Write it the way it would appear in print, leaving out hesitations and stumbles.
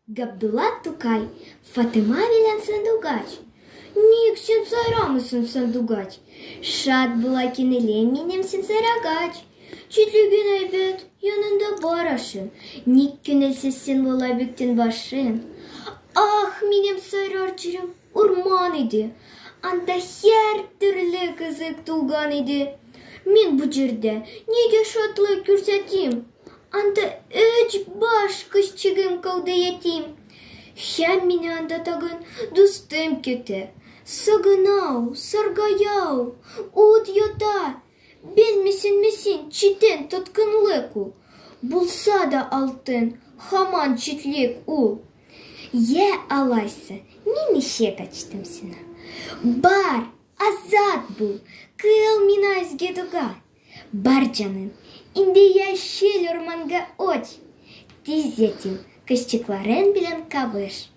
Габдулла Тукай, Фатыйма белән сандугач. Ник син сайрамыйсың, сандугач? Шат була күңелем минем син сайрагач. Читлеген әйбәт, янында бар ашың. Ник күңелсез син болай бөктең башың? Ах, минем сайрар җирем урман иде. Анда һәр төрле кызык тулган иде. Мин бу җирдә нигә шатлык күрсәтим? Анда өч баш кошчыгым калды ятим. Һәм мине анда тагын дустым көтә. Сагына ул, саргая ул, ут йота. Белмисеңме син, читен тоткынлык ул. Булса да алтын, һаман читлек ул. Йә алайса, мин ишек ачтым сиңа. Бар, азат бул, кыл миңа изге дога. Бар, җаным, инде яшел урманга оч. Тиз ятим, кошчыкларың белән кавыш.